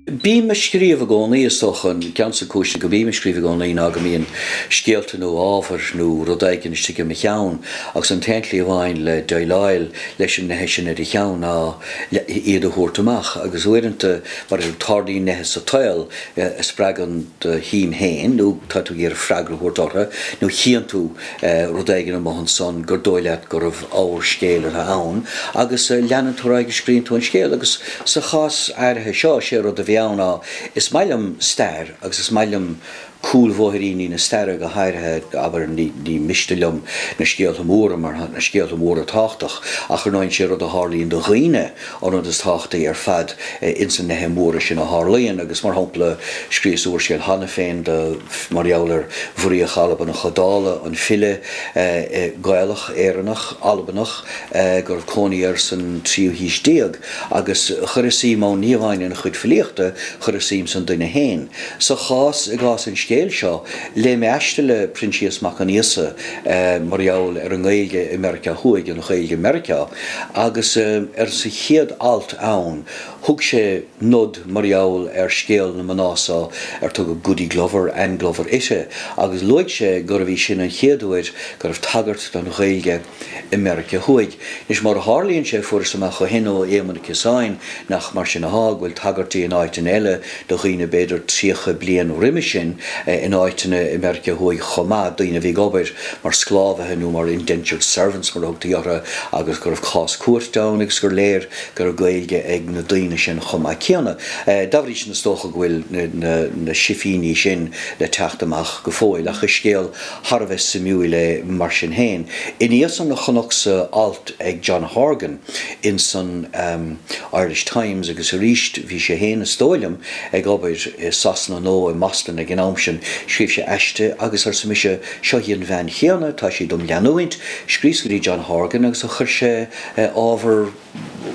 Bím ag scríobh i gcónaí, is dócha. Ceann de na cúiseanna go mbím ag scríobh i gcónaí ná go mbíonn scéalta nó ábhair nó rud éigin istigh i mo cheann agus an t-aon tslí amháin le déileáil leis an nithe sin i do cheann ná iad a thabhairt amach agus uaireanta mar tarlaíonn nithe sa tsaol a spreagann do shuim féin nó tá tú ag iarraidh freagra a thabhairt orthu nó chíonn tú rud éigin amuigh ansan gur dóigh leat gurbh ábhar scéil atá ann agus leanann tú ar aghaidh agus scríobhann tú an scéal agus sa chás áirithe seo sé rud a bhí ann ná is maith liom stair agus is maith liom cúlbhóithríní na staire go háirithe, abair ní miste liom na scéalta móra mar na scéalta móra tábhachtach ach ar ndóigh sé rud a tharlaíonn do dhaoine an rud is tábhachtaí ar fad ins na nithe móra sin a tharlaíonn agus mar shampla scríos úrscéal cheana féin do mar gheall ar Bhuiríoch Albanach Ó Dálaigh, an file Gaelach, Éireannach, Albanach go raibh cónaí air san tríú haois déag agus chuireas suim ann ní amháin ina chuid filíochta, chuireas suim san duine féin. Sa chás, i gcás an scéil seo, léigh mé aiste le Proinsias Mac Con Íosa mar gheall ar an nGaeilge i Meiriceá Thuaidh, an Ghaeilge i Meiriceá, agus ar sa chéad alt ann thug sé nod mar gheall ar scéal na mná so ar tugadh Goody Glover, Anne Glover uirthi, agus luaigh sé gurbh í sin an chéad uair go raibh tagairt don Ghaeilge i Meiriceá Thuaidh. Anois, mar a tharlaíonn sé, fuaireas amach ó shin ó Éamonn Ó Ciosáin nach mar sin athá, go bhfuil tagairtí in áiteanna eile do dhaoine b'fhéidir 30 bliain roimhe sin in áiteanna i Meiriceá Thuaidh chomh maith, daoine a bhí ag obair mar sclábhaithe nó mar indentured servants mar a thugtaí orthu agus go raibh cás cúirte ann agus gur léir go raibh Gaeilge ag na daoine sin chomh maith céanna. Dá bhrí sin is dócha go bhfuil na sifíní sin le teacht amach go fóill ach is scéal thar a bheith suimiúil é mar sin féin. I ndiaidh san chonacsa alt ag John Horgan in san Irish Times agus arís bhí sé féin is dóigh liom ag obair i Sasana nó i mBoston ag an am sin. Scríobh sé aiste agus arsa mise seo í an bhean chéanna, tá sí dom leanúint. Scríos go dtí John Horgan agus chuir sé ábhar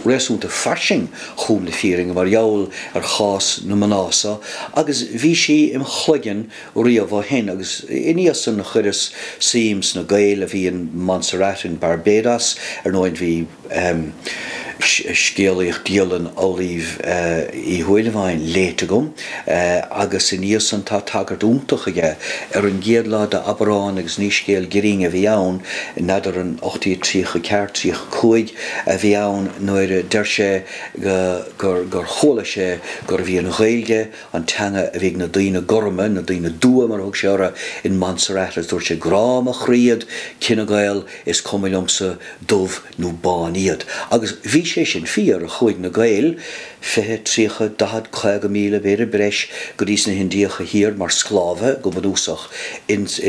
réasúnta fairsing chugam le fírinne mar gheall ar chás na mná so agus bhí sí im chloigeann riamh ó shin agus i ndiaidh san chuireas suim sna Gaeil a bhí in Montserrat in Barbados. Ar ndóigh bhí scéalaíocht dialann Amhlaoibh Uí Shúilleabháin léite agam agus i ndiaidh san tá tagairt iontach aige ar an gcéad lá d'Aibreán agus ní scéal grinn a bhí ann, n'fheadar an 1834, 35 a bhí ann nuair a deir sé gur gur chuala sé gurbh í an Ghaeilge an teanga a bhí ag na daoine gorma, na daoine dubha mar a thug sé orthu, in Montserrat agus dúirt sé grá mo chroí iad, cine Gael, is cuma liomsa dubh nó bán iad. Agus bhí sé sin fíor, chuaigh na Gaeil, 20, 30, 40, 50 míle, b'fhéidir breis, go dtí sna hIndiacha Thiar mar sclábhaithe go bunúsach ins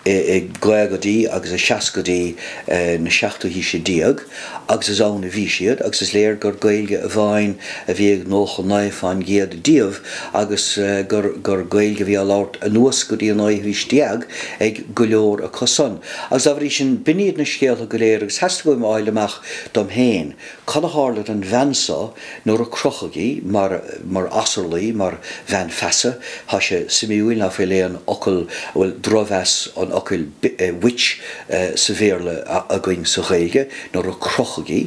i gcaogaidí agus i seascaidí na seachtú haoise déag agus is ann a bhí siad agus is léir gur Gaeilge amháin a bhí ag 99% díobh agus gur gur Gaeilge a bhí á labhairt anuas go dtí an naoú haois déag ag go leor acu san. Agus dá bhrí sin b'in iad na scéalta go léir agus theastaigh uaim a fháil amach dom féin Cad a tharla don bhean so nuair a crochadh í mar, mar asarlaí, mar bhean feasa? Tá sé suimiúil ná fuil aon fhocal, bhuel, drochmheas an fhocail witch sa Bhéarla againn sa Ghaeilge, nuair a crochadh í.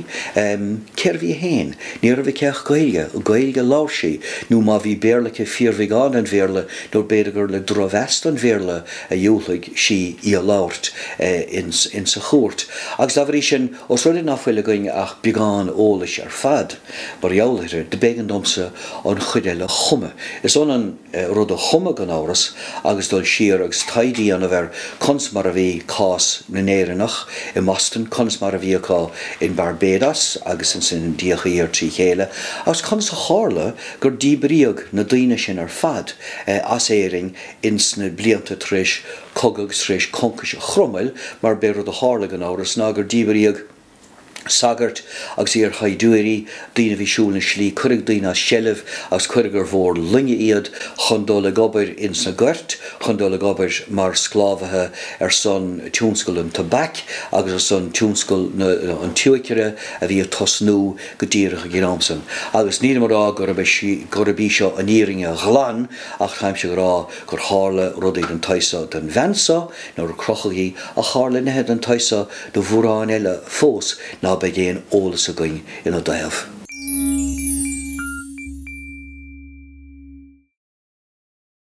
Cérbh í féin? Ní raibh aici ach Gaeilge. Gaeilge a labhair sí, nó má bhí Béarla aici fíorbheagán den Bhéarla, nó b'fhéidir gur le drochmheas don Bhéarla a dhiúltaigh sí í a labhairt ins, insa chúirt. Agus dá bhrí sin, Ós rud é ná fuil againn ach beagán eolais ar fad mar gheall uirthi, do b'éigean domsa an chuid eile a chumadh. Is ionann rud a chumadh, gan amhras, agus dul siar agus taighde a dhéanamh ar conas mar a bhí cás na nÉireannach i mBoston, conas mar a bhí acu in Barbados agus ins na hIndiacha Thiar trí chéile, agus conas a tharla gur díbríodh na daoine sin ar fad as Éirinn ins na blianta tar éis cogadh agus tar éis concais Chromail, mar b'é rud a tharla, gan amhras, ná gur díbríodh sagairt agus iarshaighdiúirí, daoine a bhí ag siúl na slí, cuireadh daoine as seilbh agus cuireadh ar bhord loinge iad chun dul ag obair ins na goirt, chun dul ag obair mar sclábhaithe ar son tionscal an tobac agus ar son tionscal an tsiúicre a bhí ag tosnú go díreach ag an am san. Agus nílim ag rá gurb í seo an fhírinne ghlan ach táimse ag rá gur tharla rudaí den tsaghas so don bhean so nuair a crochadh í, ach tharla nithe den tsaghas so do mhórán eile fós ná beidh aon eolas againn ina dtaobh.